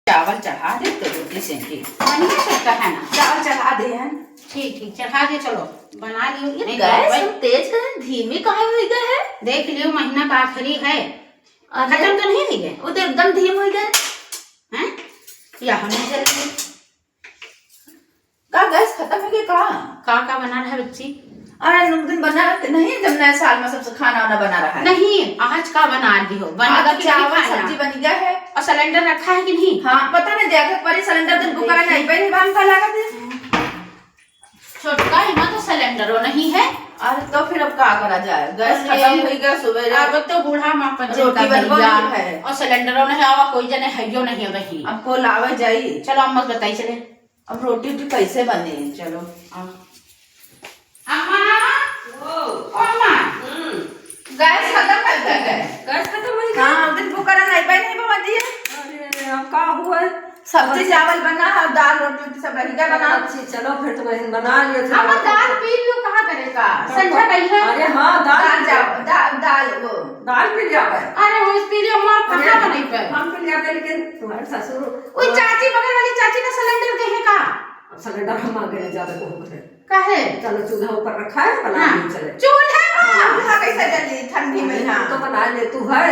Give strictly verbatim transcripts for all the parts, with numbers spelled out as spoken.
चावल चढ़ा दे तो रोटी सेंकी। बनिए छोटका खाना। चावल चढ़ा दे हैं। ठीक, ठीक, चढ़ा दे, चलो, बना लियो। ये नहीं, गैस भाई। तुम तेज करें, धीमी काहे होई गए है? देख लियो, महीना का आखिरी है। अरे, खत्म तो नहीं हुई है? वो तो एकदम धीम होई गए। हैं? या हम नहीं जल्दी। का गैस खत्म हो गया का? का, का बना रहा है बच्ची? अरे, नमकीन बना रहे नहीं, जब नए साल में सबसे खाना वाना बना रहा है। नहीं, आज का बना रही हो? बना आज के नहीं चावल, खाया। सब्जी बन गया है। और सिलेंडर रखा है कि नहीं? हाँ, पता नहीं, देखा परी सिलेंडर दिन बुक करा नहीं, पहले बांध का लगा दे। छोटका, इमा तो सिलेंडरो नहीं है। अरे, तो फिर अब का करा जाए? गैस अरे, खत्म हो गया, सुबह अब तो बूढ़ा माँ पर रोटी जिंदा बनवा भैया। नहीं है। और सिलेंडरो नहीं आवा, कोई जने हइयो नहीं है वही। अब को लावे जाई? चलो, अम्मा से बताई चले। अब रोटी वोटी कैसे बने? चलो। हाँ। अम्मा! ओ। ओ अम्मा! हम्म। गैस खत्म कर गया है। गैस खत्म हो गया? हाँ, दिन बुक करा नहीं पाए, नहीं बना दिए। अरे, अब का हुआ है? सब्जी चावल बना है, दाल रोटी वोटी सब रही गया बना। अच्छी, चलो फिर तो बहन बना लियो, चलो। अम्मा, दाल पी लियो, कहाँ करे का? तो संझा कही है। अरे हाँ, दाल दाल पी लियो। चावल, दा-, दाल वो। दाल पी लिया भाई। अरे, वो पी लियो, अम्मा, अरे, कहाँ बनी पे? हम पी लिया थे, लेकिन तुम्हारे ससुर वो चाची, बगल वाली चाची ने सिलेंडर दे है का? अब सिलेंडर हम मांगे नहीं जाते, को करे। काहे? चलो, चूल्हा ऊपर रखा है, बना हाँ। लो, चले। चूल्हा में? हाँ। चूल्हा कैसे जली ठंडी में? हाँ। तो बना ले तू है।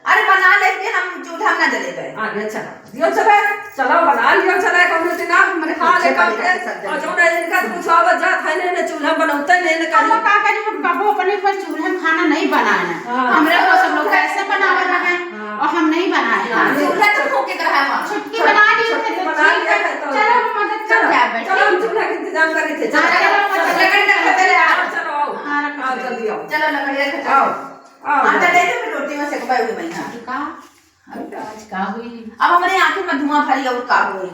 अरे, बना लेते हम, चूल्हा में ना जले गए। हाँ, ले चला। दियो चला, चला, बना लियो चला, कौनो दिन आप हमारे खा ले, अच्छा, काम बढ़िया के। से सब जले। और जो ना इनका कुछ आवत जात है, नहीं, नहीं, चूल्हा बनौते नहीं, नहीं, हम कहीं। का करी, हम कबो अपने पर चूल्हा में खाना नहीं बनाए हैं। हाँ। हमरे को सब लोग कैसे बनावे रहे, हाँ। और हम नहीं बनाए हैं। हाँ, चूल्हा तो फूके के रहा है वहाँ। छुटकी बना ली, छुटकी तो बना ठीक लिया है, है, तो चलो, हम मदद कर चलो, जाए बैठे। चलो, हम चूल्हा के इंतजाम कर रहे थे। चलो, हाँ, चलो, चलो, चलो, लकड़ी रखा, चले, आओ। चलो, आओ। हाँ, रखो, आओ, चलो। जल्दी आओ। चलो, लकड़ी रखा, चलो। आओ, आओ, आटा आओ। दे दे, फिर रोटी में सेकबा हुई मैं यहाँ। ठीक है। अरे, आज का हुई? अब हमारे आँखी में धुआँ भरी और का हुई?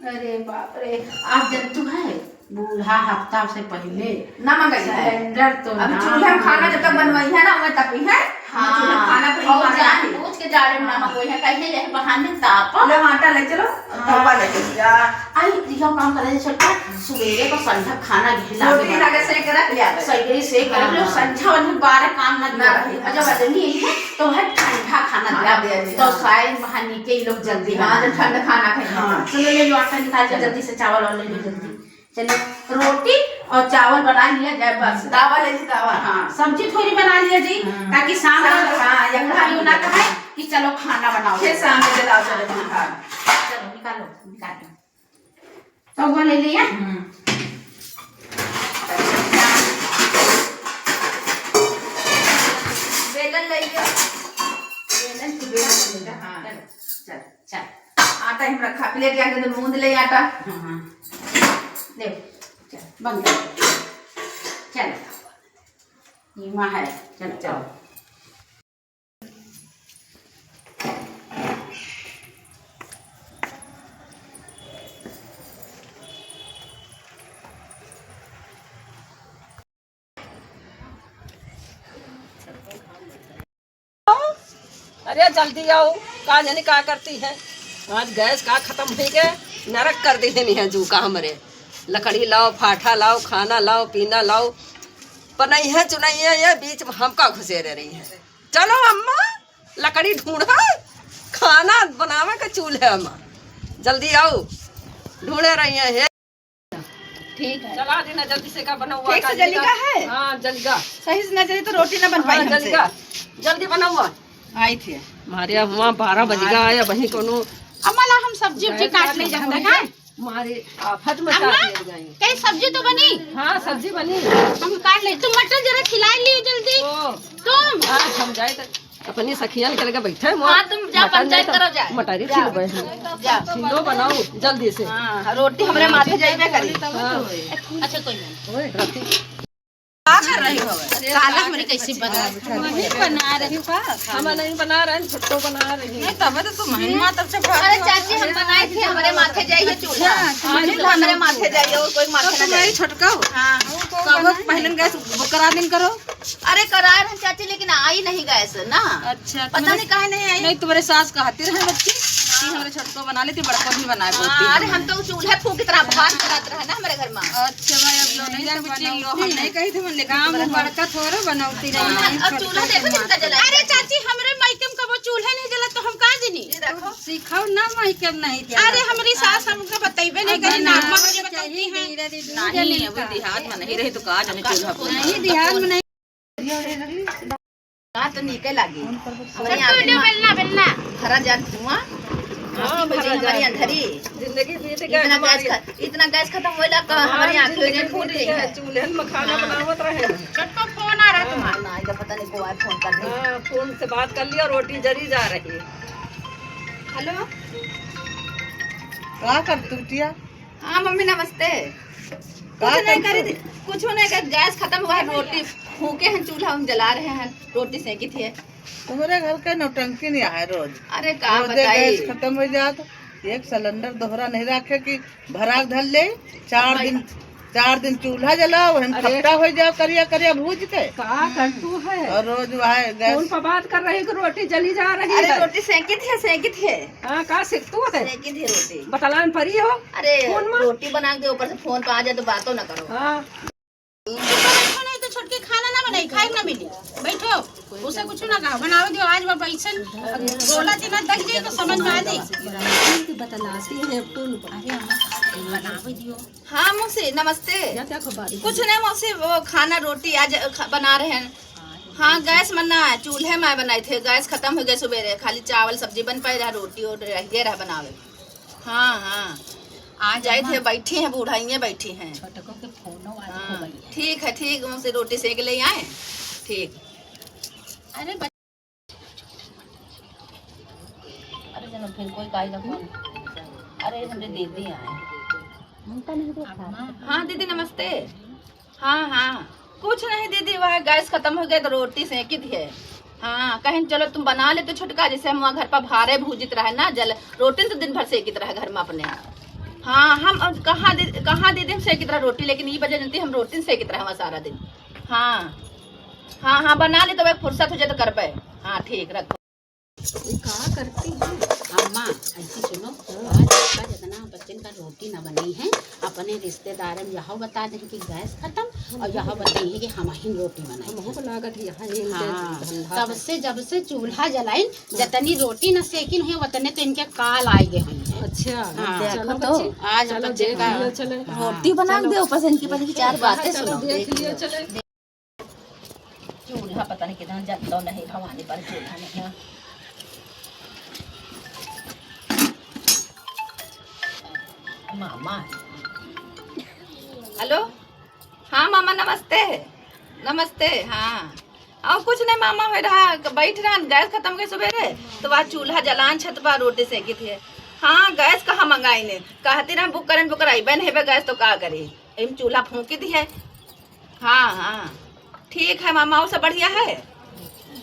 अरे बाप रे, आप जनतु है, बूढ़ा हफ्ता से पहिले ना मंगाई है। सिलेंडर तो अब ना चूल्हा में खाना जब तक मंगाई। बनवाई है ना, वह तपी है, हाँ। चूल्हा में खाना भी और बनाना है। जानबूझ के जाड़े में ना मंगोई है, कहीं यही बहाने तापा। ले आटा ले चलो, हाँ। तवा ले चलो। जा। आई, यो काम करे छोटका, सुबेरे को संझा खाना घेला रोटी के ला के सेक के रख लिया। सही से कर लो, हाँ। संझा वाली बारह काम ना ना दिया। रही। और जब आदमी यही है, तो है ठंडा खाना हाँ, दिया। दिया, दिया। तो शायद वहाँ नीचे ही लोग जल्दी हाँ, बना जब ठंडा खाना खाएंगे। हाँ, चलो ले लो आटा निकाल के चलो। जल्दी से चावल और ले लो जल्दी। चलो, रोटी और चावल बना लिया जाए बस। दावा ले ली, दावा। हाँ, सब्जी थोड़ी बना लिया जी, हम्म। ताकि शाम शाम, को हाँ, या भाई ना कहे कि चलो खाना बनाओ। फिर शाम में जलाओ, चलो, हाँ। चलो, निकालो, निकालो। तो वो ले लिया। हम्म। बेलन ले लिया। बेलन, बेलन ले लिया, हाँ। चलो, चलो। चल, आटा हम रखा, प्लेट या के तो मूंद ले आटा। हाँ, हाँ। ले, चल, बंद कर। चल, ये वहाँ है, चल, चल। चल। अरे जल्दी आओ, का जाने का करती है, आज गैस का खत्म हुई गए, नरक कर दी है निहा जू का हमरे। लकड़ी लाओ, फाठा लाओ, खाना लाओ, पीना लाओ, बनई है चुनई है, ये बीच में हमका घुसेरे रही है। चलो अम्मा, लकड़ी ढूंढा, खाना बनावे के चूल्हे में, जल्दी आओ, ढूंढे रही है। ठीक है। चला देना जल्दी से, का बनौआ, ठीक से का जली जली का का? है? हाँ, जली का। सही से ना जली तो रोटी ना बन पाई हाँ, हमसे। जली का। जल्दी बनौआ। आई थी। मारे अब वहाँ बारह बज गया है, वहीं कोनो अम्मा ला हम सब्जी उब्जी गैस काट ले वाले जाते हैं। मारे आफत मचा अम्मा, दिए गए। कहीं सब्जी तो बनी? हाँ, सब्जी बनी। हम काट ले। तुम मटर जरा छिला लियो जल्दी। ओ। तुम। आज हम जाए तो अपनी सखियन के लगे बैठे हैं, हाँ, तुम जा, मटन पंचायत नहीं तो करो, जा। मटरी जा। छील बे हम। जा। छीलो बनाओ जल्दी से। हाँ, रोटी हमरे माथे जाइबे करी। हाँ। अच्छा, कोई नहीं। ओए, रखी। का कर रही हो? काला हमरे कैसे बना? वही बना रही हो का? हम नहीं बना रहे हैं, छोटो बना रही है। नहीं, तबे तो तुम महिमा तब से अरे चाची, हम बनाए थे, हमरे माथे जाइए चूल्हा। हाँ, चूल्हा हमरे माथे जाइए, और कोई माथे तो ना तुम्हारी जाइए। छोटका हो? हाँ। कब पहले गैस बुक करा दिन करो। अरे करार है चाची, लेकिन आई नहीं गैस ना। अच्छा, पता तुम्हारे नहीं काहे नहीं आई। नहीं, तुम्हारे सास कहती रहे बच्ची कि हाँ। हमारे छोटको बना लेती, बड़को भी बनाए बोलती हाँ, अरे हमारे। हम तो चूल्हे फूंक इतना भात बनाते रहे ना हमारे घर में। अच्छा भाई, अब लो नहीं, नहीं तो बच्ची, लो, हम बनाती। नहीं कही थे, लेकिन गाँव में तुम्हारे बड़का थोड़े बनौती रही हाँ, है, अब छोटका चूल्हा के देखो कितना माथे। जला है। अरे चाची, हमरे मायके में कबो चूल्हा नहीं जला तो हम का जनी? ये देखो। सिखाओ ना, माई के नहीं जला। अरे, हमरी सास हमका बतइबे नहीं करी, ना माँ हमरी बतौती हैं। नहीं, अभी देहात में नहीं रही तो का जाने चूल्हा पर। नहीं, देहात में नहीं। का तो नीके लागी। हमारे छोटू, आँखी में बेलना, बेलना। भरा जात धुआं। हाँ, आँखी में भरा जात हमारी अंधरी। जिंदगी बीत गया इतना हमारी। गैस ख-, इतना गैस खतम होला का हमारी हमारी आँखी में जिंदगी फूट फूट गई गई है। है। चूल्हे में खाना हाँ। बनावत रहे। छोटू, फोन आ रहा हाँ, तुम्हारा। ना, इधर पता नहीं को आए फोन कर रहे। हाँ, फोन से बात कर लिया, रोटी जरी जा रही। हेलो। का कर तू बिटिया? हाँ मम्मी नमस्ते। का कुछ नहीं कर करी तू? थी, कुछ नहीं कर, गैस खतम हुआ है, रोटी फूके हैं, चूल्हा हम जला रहे हैं, रोटी सेंकी थी। तुम्हरे घर के नौटंकी नहीं आए रोज। अरे का रोजे बताई? गैस खतम हो जात, एक सिलेंडर दोहरा नहीं रखे कि भरा धर ले, चार भाई। दिन, चार दिन चूल्हा जलाओ, हम अरे। खपटा हो जाओ करिया करिया भूज के। का कर तू है? और रोज वह गैस फोन पर बात कर रही कि रोटी जली जा रही अरे है। रोटी सेंकी थी, सेंकी थी। हाँ, का सेंकतू है? सेंकी थी रोटी। बतलान परी हो? अरे, फोन में? रोटी बना के दे, ऊपर से फोन पे आ जाए तो बातों ना करो। हाँ। बैठो नहीं तो छोटकी खाना ना बनाई, खाए ना मिली। बैठो, उसे कुछ ना कहो, बनावे दियो। आज वो बैठन बोला थी ना, दग जाए तो समझ में आ जाए। बतलाती है फोन पर। अरे अम्मा, बनावे दियो। हाँ मौसी, नमस्ते। क्या, क्या खबर है? कुछ नहीं मौसी, वो खाना रोटी आज ख-, बना रहे हैं। हाँ, गैस में ना, चूल्हे में बनाए थे, गैस खतम हो गए सुबेरे, खाली चावल सब्जी बन पाए रहा, रोटी और रह गए रहा बनावे। हाँ, हाँ। आ जाए थे, बैठी हैं, बूढ़ाइये बैठी हैं। छोटको के फोनो आज हाँ, हो गई है। ठीक है, ठीक, उनसे रोटी सेक ले आए। ठीक। अरे बच-, अरे चलो, फिर कोई काई का फोन। अरे, हमरे दीदी आए। हाँ, दीदी, नमस्ते। हाँ, हाँ, कुछ नहीं दीदी, वह गैस खतम हो गया तो रोटी सेंकी दिए। हाँ, कहेन चलो तुम बना लेते छोटका, जैसे हम वहाँ घर पर भारे भूजित रहे ना, जल रोटी तो दिन भर सेंकित रहे घर में अपने। हाँ, हम अब कहाँ दे-, कहाँ दीदी हम सेंकित रहे रोटी, लेकिन ई वजह जनती हम रोटी सेंकित रहे वहाँ सारा दिन। हाँ, हाँ, हाँ, बना ले तो वह फुर्सत हो जाए तो करबे। हाँ, ठीक, रखो। ये का करती है? अम्मा, ऐसी सुनो, हाँ। आज आपका जितना बच्चन का रोटी न बनी है, अपने रिश्तेदारन यहाँ बता दें कि गैस खतम और यहाँ बताइए कि हम ही रोटी बनाई हमहू है। को लागत है यहाँ ये इनके हाँ, धंधा तब है। से जब से चूल्हा जलाइन, हाँ। जतनी रोटी न सेकिन हुई, वतने तो इनके काल आए गए हुई हैं। अच्छा, हाँ। चलो देखो तो। बच्ची, आज चलो बच्चे देख का लियो, चले। हाँ। रोटी बना चलो। दे, ऊपर से इनकी पति की चार बातें चलो सुनो। देख लियो, चले। चूल्हा पता नहीं कितना जलतो नहीं, भवानी पर चूल्हा नहीं है। मामा। हेलो, हाँ मामा, नमस्ते। नमस्ते, हाँ। और कुछ नहीं मामा, हो रहा, बैठ रहा, गैस खतम के सुबेरे, तो वह चूल्हा जलान छत पर रोटी सेंकी थी। हाँ, गैस कहाँ मंगाई ने, कहती रहा बुक करें, बुक कराई, बहन हेबे गैस तो का करी, एम चूल्हा फूंकी दी है। हाँ, हाँ, ठीक है मामा, और सब बढ़िया है?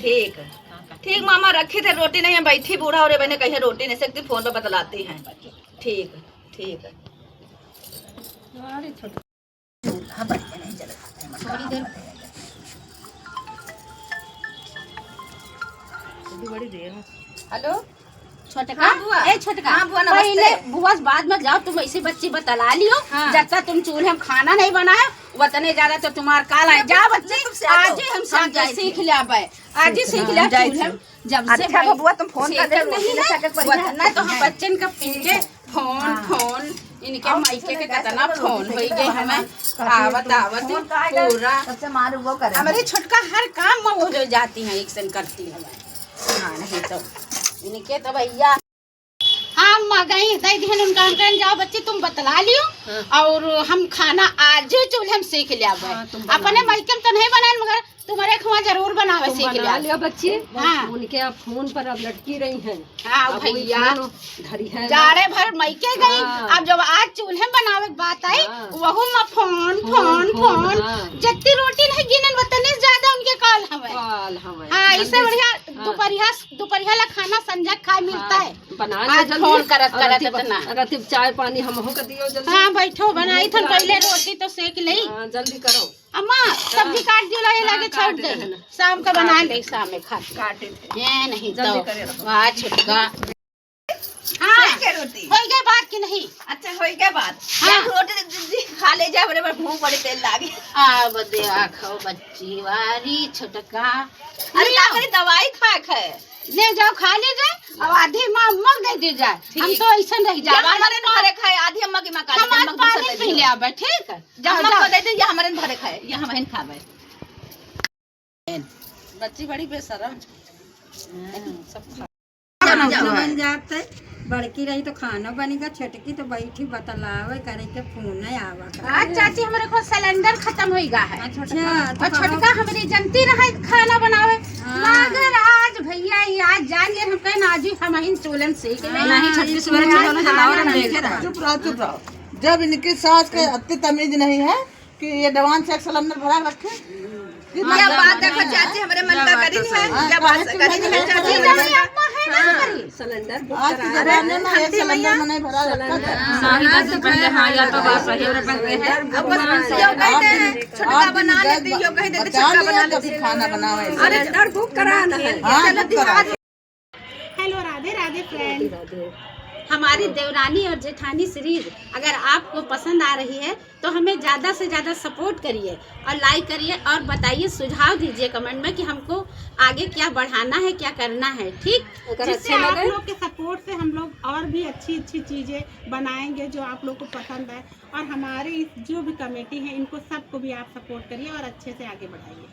ठीक, ठीक मामा, रखी थे, रोटी नहीं है, बैठी बूढ़ा और ये बहने कहिए रोटी नहीं सेकती, फोन पर बतलाती हैं। ठीक, ठीक। अरे छोटा। हाँ, बढ़िया नहीं चला। थोड़ी देर। अभी बड़ी देर है। हेलो। छोटका, हाँ, बुआ। ए, छोटका, हाँ, बुआ, नमस्ते। पहले बुआ से बाद में जाओ, तुम ऐसी बच्ची बतला लियो। हाँ। जब तक तुम चूल्हे में खाना नहीं बनाए, उतने ज्यादा तो तुम्हार काल आए। जा बच्ची, तुमसे आ आज जाओ। ही हम हम सब जाए सीख थे। लिया बे। आज ही सीख लिया, हम जाए चूल्हे थे। में जब से अच्छा, भाई बुआ, तुम फोन कर दे, सीखत रोटी नहीं ना है, सके के पड़ी है। उतना तो हम बच्चन का पीछे फोन, हाँ। फोन, इनके और मायके के कितना फोन होई गए हमें। आवत, आवत पूरा। सबसे मार वो करे। हमारे छोटका हर काम में वो हो जाती हैं, एक सन करती हैं। हाँ, नहीं तो इनके तो भैया। हाँ, अम्मा गई, दे दिहन उनका, हम कहन, "जाओ बच्ची, तुम बतला लियो हाँ। और हम खाना आज ही चूल्हे में सीख लिया हाँ, तुम बना अपने लियो। मायके में तो नहीं बनाए, मगर तुम्हारे खुआ जरूर बनावे तुम सीख बना लिया।" लियो बच्ची। हाँ। उनके अब फोन पर अब लटकी रही हैं। हाँ, अब वही भैया। फोन धरी है ना। जाड़े भर मायके गई, हाँ। अब जब आज चूल्हे में बनावे के बात आई, हाँ। वहू में फोन, फोन, फोन, फोन, फोन। हाँ। जत्ती रोटी नहीं गिनन, वतने से ज्यादा उनके काल हवे। काल हवे। हाँ, जल्दी इससे से। बढ़िया हाँ। दोपहरिया, दोपहरिया ला खाना संझा खाए मिलता हाँ। है। बना आज ले जल्दी। फोन करत, और करत रतिब, इतना। रतिब चाय पानी हमहू का दियो जल्दी। हाँ, बैठो, बनाई थन भूख पहले लागल। रोटी तो सेक लई। हाँ, जल्दी करो। अम्मा, हाँ। सब्जी काट दियो, लाई हाँ, लागे काट छोड़ दे। देना। शाम का बना काट ले, दे। शाम में खा ले। काट दे। ये नहीं जल्दी तो। करे रहो। वाह, छुटका। हाँ, सही कह रोटी। होई गए बात कि नहीं? अच्छा, होई गए बात। हाँ। एक रोटी दे दीदी, खा ले जा, बड़े बड़े मुंह बड़े तेल लागे। आ, बदे आ खाओ बच्ची वारी छुटका। अरे, लियो। का करी, दवाई खाए खाए। ले जाओ, खा लीजिए, और आधी माँ अम्मा को दे दी जाए। हम ठीक। तो ऐसे नहीं जाए। ये हमारे न भरे खाए, आधी अम्मा की माँ का दे, हमारे अम्मा को पानी दूसरा दे पी दीजिए। ले आबे, ठीक है? जब अम्मा को दे दे, ये हमारे न भरे खाए, ये हम ही खाबे। बच्ची बड़ी बेशरम। सब खा- जाओ, जाओ। बन जाते, बड़की रही तो खाना बनेगा, छोटकी तो बैठी बतलावे करे के फोन आवा करे। आज चाची हमरे को सिलेंडर खत्म होइगा है। अच्छा, तो और छोटका हमरी जनती रहे खाना बनावे। हाँ। मगर आज भैया ये आज जान ले हम कहे ना आज ही हम ही चोलन से के हाँ, नहीं, छोटकी सुबह चोलन जलाओ ना, देखे रहा। चुप रहो, चुप रहो। जब इनकी सास के अत्ती तमीज नहीं है कि ये दीवान से एक सिलेंडर भरा रखे। क्या बात देखो चाची, हमरे मन का करी नहीं है। हाँ, क्या बात करी नहीं है चाची, हमरे मन का। हाँ। सिलेंडर बुक आज के करा रहे हैं। जमाने में एक सिलेंडर में नहीं भरा रखा था। हाँ, दस दिन पहले, हाँ, या तो बात सही है, पहले है। अब बस यो कह दे, छोटका बना लेती, यो कह दे, छोटका बना लेती। खाना बनावे। अरे, सिलेंडर बुक कराना है। हाँ, चलो, बुक करा। हेलो, राधे राधे फ्रेंड। हमारी देवरानी और जेठानी सीरीज अगर आपको पसंद आ रही है तो हमें ज़्यादा से ज़्यादा सपोर्ट करिए और लाइक करिए और बताइए, सुझाव दीजिए कमेंट में कि हमको आगे क्या बढ़ाना है, क्या करना है, ठीक? अगर जिससे अच्छे आप लगे लोग के सपोर्ट से हम लोग और भी अच्छी अच्छी चीज़ें बनाएंगे जो आप लोग को पसंद है। और हमारे इस जो भी कमेटी है इनको सबको भी आप सपोर्ट करिए और अच्छे से आगे बढ़ाइए।